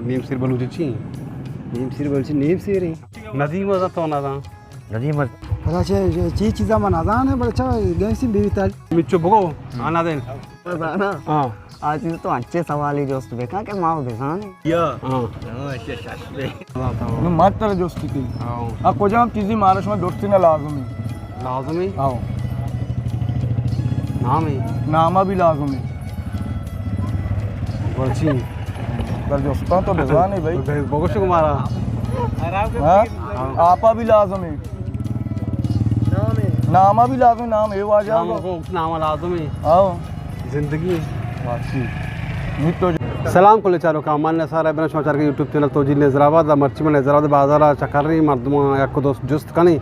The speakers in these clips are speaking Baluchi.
نیم سیر بلوچی چی؟ نیم سیر بلوچی نیم سیر ایں۔ ندیم ازاں تو نزان۔ ندیم از پدا چہ چی چیزا من نزان، بلے چا نیم سیر بیوی تال۔ مچو بگو، آنا دین۔ نزانا۔ ہاں۔ آ چیز تو اچھے سوالی جست بکن کہ ما بزانیں۔ یا۔ ہاں۔ ہاں، اچھے شش بے۔ نو مات تر جست کی۔ ہاں۔ آ کجام چیزی مارا شما درستی نہ لازمی؟ لازمی؟ ہاں۔ نام ہے؟ نامہ بھی لازمی۔ بلچی؟ در جستان تو بزانے بھائی۔ بے-، بگوش کو مارا۔ ہاں؟ آپا بھی لازمی۔ نامہ بھی لازمی، نام ہے واجہ نام ہوگا۔ کو نامہ لازمی۔ ہاں۔ زندگی۔ سلام کل چاروکاں، من نثار ابراہیم، شما چارگ ئے یوٹیوب چینل توجیل نظر آباد۔ مرچی من نظر آباد بازار ءَ چکر ایں، مردماں یک دو جست کنیں،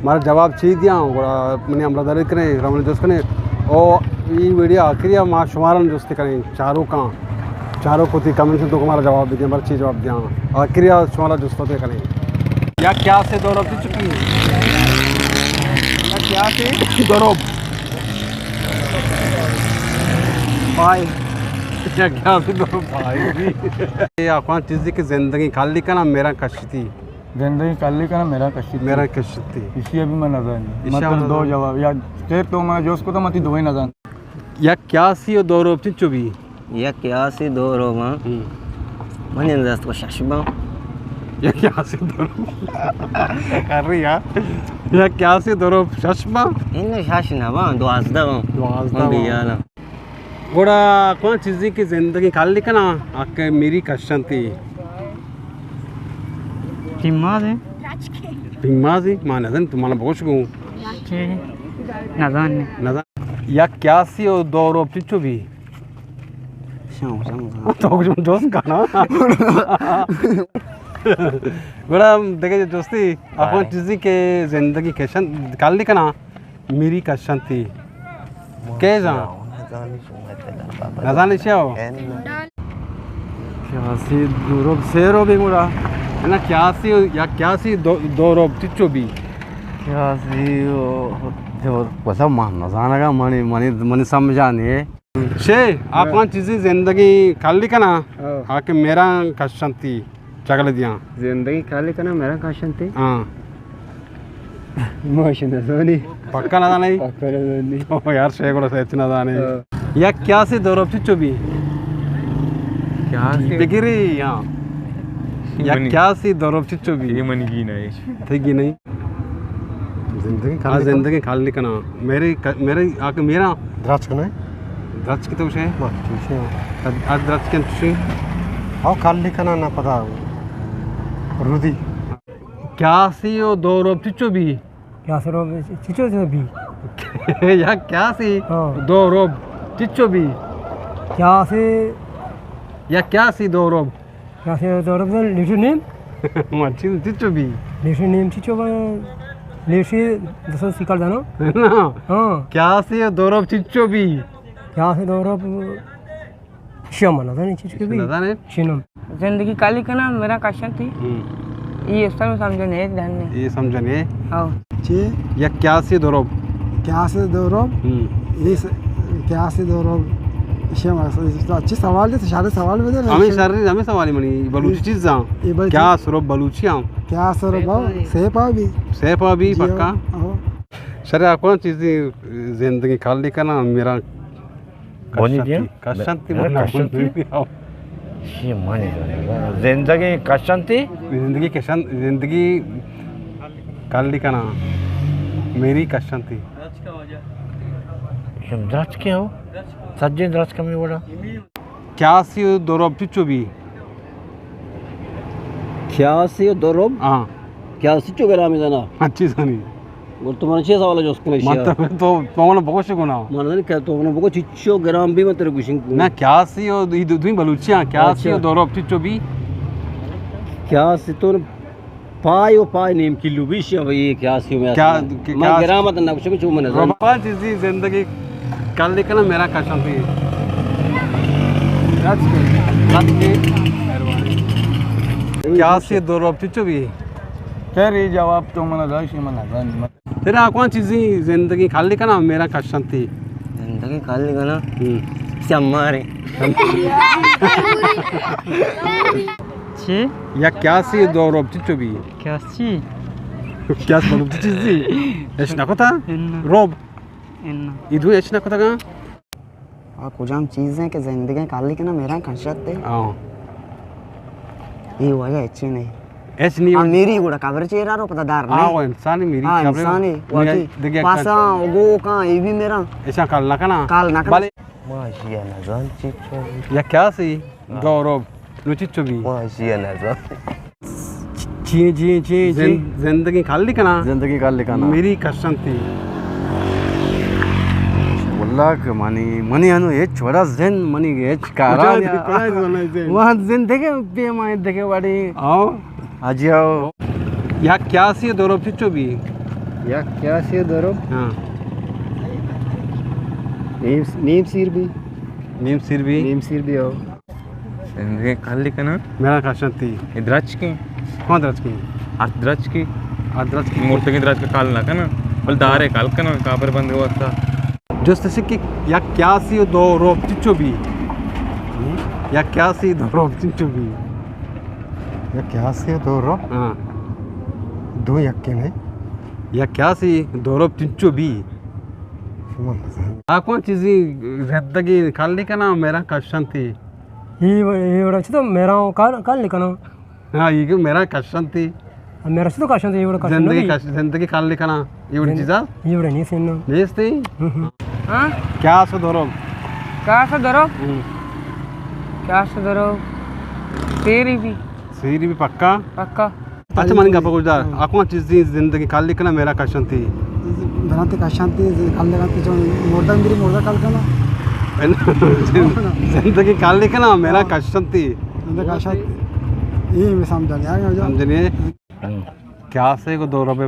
مارا جواب چی دیاں، گڑا منی ہمراہداری کنیں، گڑا منی جست کنیں۔ او ای ویڈیو آخری ءَ ما شمارا جست کنیں، چاروکاں، چاروک وتی کمنٹس تو مارا جواب بدیاں، مارا چی جواب دیاں، آخری ءَ شمارا جست کنیں۔ یک کیاسے دو روپ چی چکی؟ یک کیاسے دو روپ۔ پائے۔ یک کیاسے دو روپ پائے۔ اے آخوان چیزی کہ زندگی کالی کناں، میراں کشتی۔ زندگی کالی کناں، میراں کشتی۔ میراں کشتی۔ ایشی ءَ بھی من نزاناں۔ ایشی ءَ من دو نزاناں۔ جواب، یا تیر تو من جوست کو تو من تی دوئیں نزاناں۔ یک کیاسی و دو روپ چنچو بی؟ یک کیاسی دو روپ، ہاں۔ ہم۔ منی انداز تو شش باں۔ یک کیاسی دو روپ۔ کر رہی ہے۔ یک کیاسی دو روپ شش باں۔ انوں شش نہ باں، دوازدہ باں۔ دوازدہ من باں۔ بیالاں۔ گڑا کون چیزی کہ زندگی کالی کناں، آ کہ میری کشنتی۔ پیمازے؟ پیمازے؟ ما نزانیں، تو منا بگوش گوں۔ چی؟ نزانیں۔ نزان-، یک کیاسی و دو روپ چنچو بی؟ شام، شام، شام۔ تو کچھ دوست کنا۔ گڑا دگہ دوستی، آخوان بارے۔ چیزی کہ زندگی کشن، کالی کناں، میری کشنتی۔ کئے زان؟ نزانی چی ہو؟ کیاسی دو روپ سے روپ بی گڑا۔ نہ، کیاسی یا کیاسی دو، دو روپ چچو بی۔ کیاسی او، جو، پسا ما نزانگا، منی، منی، منی سمجھا نہیں۔ شے، آخوان چیزی زندگی کالی کناں، ہاں۔ آ کہ میراں کشنتی۔ چگل دیاں۔ زندگی کالی کناں، میراں کشنتی۔ ہاں۔ ماشی نزانی۔ پکا نزانی؟ پکا نزانی۔ او یار، شے گڑا سچ نزانی۔ ہاں۔ یک کیاسی دو روپ چچو بی؟ کیاسی؟ بگیری، ہاں۔ یک منی۔ کیاسی دو روپ چچو بی؟ یہ منی گی نہیں۔ تئی گی نہیں؟ زندگی ہاں، کالی کناں۔ زندگی کالی کناں۔ میری ک-، میری آ کہ میراں۔ درچک نہیں؟ درچک تو شے؟ ما چوشے۔ آ درچک تو شے؟ او کالی کناں نہ پدا۔ رودی۔ کیاسی و دو روپ چچو بی؟ کیاسی روپ چچو بی؟ یا کیاسی ہاں۔ دو روپ چچو بی؟ کیاسی۔ یا کیاسی دو روپ؟ کیاسی دو روپ لیٹر نیم۔ ما چیز چچو بی؟ لیٹر نیم چچو با-، لیٹر دو سو سیکل دانو۔ نا۔ ہاں۔ کیاسی دو روپ چچو بی؟ کیاسی دو روپ شما نزانی چچو بی؟ نزانی؟ شنم۔ زندگی کالی کناں، میراں کشنتی۔ ہم۔ یہ اس طرح سمجھنے ایک دن نے۔ یہ سمجھنے؟ ہاں۔ چی؟ یک کیاسی دو روپ۔ کیاسی دو روپ؟ ہم۔ یہ س-، کیاسی دو روپ؟ ایشی ہم اچھی سوال دے، تو شاید سوال بدے نا۔ ہمیں شر، ہمیں سوال منی، بلوچی چیز ہاں۔ یہ بلوچی۔ کیاس روپ بلوچی ہاں۔ کیاس روپ، سیپا بی۔ سیپا بی، جی پکا۔ ہاں۔ شر، آخوان چیزی زندگی کالی کناں، میراں بونی کشنتی، دیم؟ کشنتی میراں بنا کشنتی؟ بونی دیم۔ شی مانی زندگی کشنتی؟ زندگی کشن-، زندگی کالی کناں۔ میری کشنتی۔ شم درچکے ہو؟ سجیں درچک ہمیں وڑا۔ کیاسی و دو روپ چچو بی؟ کیاسی و دو روپ؟ ہاں۔ کیاسی چو گرامی زنا؟ اچھی زانی۔ گڑا تو من چے سوال جوست کنے؟ من تو، تو، تو من بگوش گنا۔ من زانی کہ تو من بگو چچو گرام بی من تیرے گوشن کو۔ نہ، کیاسی و دو، دو، دوی بلوچی ہاں، کیاسی اچھا۔ و دو روپ چچو بی؟ کیاسی تو پای و پای نیم کلو بیش یا بھئی، کیاسی میں کیا، اصلاً۔ کہ من کیاسی؟ گرام ات نہ گوشم چو من زان۔ روپا چیزی زندگی کالی کناں، میراں کشنتی۔ کیاسی دو روپ چچو بی؟ خیر، یہ جواب تو من داشی من زان۔ تیرا آخوان چیزی زندگی کالی کناں، میراں کشنتی۔ زندگی کالی کناں؟ ہم۔ چمارے۔ چم-، چی؟ یک کیاسے دو رب چنچو بی؟ کیاس چی؟ کیاس بلوچی چیزی؟ اش نہ کتا؟ اناں۔ رب؟ اناں۔ ای دوئیں اش نہ کتگاں؟ آ کجام چیز ایں کہ زندگیں کالی کناں میراں کشت دے؟ ہاں۔ اے وجہ اچی نہیں۔ اچ نہیں۔ آ میری گڑا قبر چیرا رو پتہ دار نہیں۔ آ، وہ انسان میری ہاں، قبر انسان ہے، میرا واقعی۔ دگہ پاساں، کال۔ گو کاں، اے بھی میراں۔ ایسا کال نہ کنا۔ کال نہ کنا۔ بلے ما اشی ء نزان چی چو۔ یا کیاسے؟ ہاں۔ دو رب۔ نو چی چو بی؟ ما اشی ء نزان۔ چی، چی، چی، چی؟ زند-، زندگی کالی کنا؟ زندگی کالی کنا۔ میری کشنتی۔ واللہ کہ منی، منی انو ہچ وڑا زند، منی ہچ کارا کجا نیا۔ کجا زند؟ وہاں زندگی بے ماں دگہ وڑی۔ آؤ۔ اجی آؤ۔ یک کیاسے دو رب چنچو بی؟ یک کیاسے دو رب؟ ہاں۔ نیم، نیم سیر بی۔ نیم سیر بی؟ نیم سیر بی، آؤ۔ زندگی کالی کناں؟ میراں کشنتی۔ اے درچکیں؟ کون درچکیں؟ ارت درچکی۔ ارت درچکی۔ مرتگیں درچک کال نہ کناں، بل دارے کال کناں، کافر بندے واسطہ۔ جست اش کہ یک کیاسے و دو رب چنچو بی؟ یک کیاسے دو رب چنچو بی؟ یک کیاسے دو رب؟ ہاں۔ دو یکے نے۔ یک کیاسے دو رب چنچو بی؟ شما نزان۔ آ کون چیزی زندگی کالی کناں، میراں کشنتی۔ ای و-، ای وڑا چی تو میراں کال، کال نہ کناں۔ ہاں، یہ کہ میراں کشنتی۔ میراں چی تو کشنتی، یہ وڑا کشن زندگی نہیں۔ کش-، زندگی کال نہ کناں، یہ وڑی زند-، چیزا؟ یہ وڑا نہیں سننا۔ نیستی؟ ہم۔ ہاں؟ کیاس و دو رب۔ کیاس و دو رب؟ ہم۔ کیاس و دو رب۔ تیری بھی۔ سیری بھی پکا؟ پکا۔ اچھا، منی گپ گوش دار۔ ہاں۔ آ کون چیزی زندگی کالی کناں، میراں کشنتی۔ درانتے کشنتی، کالی کناں، چون مردہ میری مردہ کال کناں۔ زندگی کالی کناں، میراں ہاں۔ کشنتی۔ زندگی کشنتی۔ یہ میں سمجھا نہیں، آگے جاؤ۔ سمجھ نہیں۔ کیاسے کو دو رب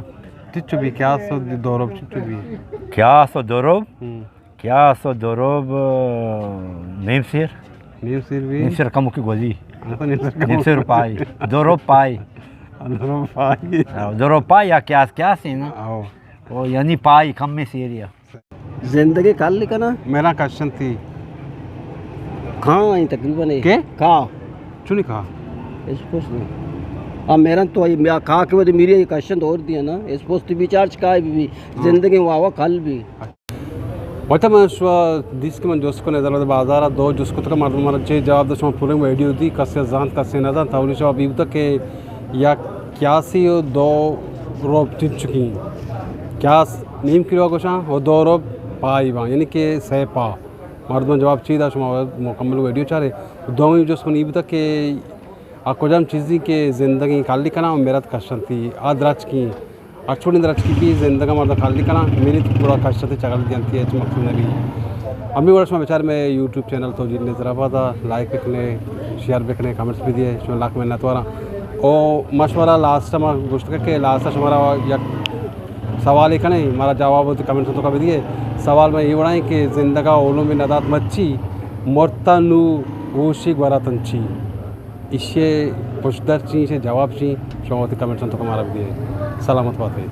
چنچو بی، کیاس و دو رب چنچو بی؟ کیاس و دو رب؟ ہم۔ کیاس و دو رب، نیم سیر۔ نیم سیر بی؟ نیم سیر کموکی گوزی۔ ہاں، نیم سیر کموکی۔ نیم سیر پائی۔ دو رب پائی۔ دو رب پائی۔ ہاں، دو رب پائی یا کیاس، کیاس ہے نا؟ آؤ۔ او یعنی پائی کم میں سیر یا۔ زندگی کالی کناں؟ میراں کشنتی۔ کاں ایں تقریباً اے۔ کے؟ کاں۔ چونی کاں؟ اس پوست نہیں۔ آ میراں تو اے میا کاں کہ ودی میری اے کشنت اور دیا نا۔ اس پوست بی چارچ کائی بی بی۔ ہاں۔ زندگی واوا کال بی۔ وتا من شوا دیست کہ من جست کن ادارہ بازار دو جست کتگ مردم مارا چے جواب دے شما پوریں ویڈیو دی کسے زانت کسے نہ زانت اولی شوا بی بوتا کہ یک کیاسی و دو روپ چنچکیں۔ کیاس نیم کلو گوشاں و دو روپ پائی باں، یعنی کہ سئے پا۔ مردماں جواب چی دا، شما مکمل ویڈیو چارے۔ دومی جست من ای بوتا کہ آ کجام چیزی کہ زندگیں کالی کناں و مرد کشنتی، آ درچکیں۔ اچھوڑیں درچکی بی زندگاں مرد کالی کناں، میری تو پورا کشت چگل دیانتی، ہچ مقصد نبی۔ ہمیں وڑا شما بچار میں یوٹیوب چینل توجیل نظر آباد آ لائک بکنے، شیئر بکنے، کمنٹس بھی دیے، شما لاکھ منت واراں۔ او ما شمارا لاسٹ ما گوشت کہ لاسٹ شمارا یک سوالے کنے، مارا جواب وتی کمنٹس تو کا بدیے۔ سوال میں یہ وڑائیں کہ زندگا علوم ندات مچی، مرتا نو ہوشی گورا تنچی۔ ایشی پشدر چی، ایشی جواب چی، شما وتی کمنٹس تو کا مارا بدیے۔ سلامت باتے۔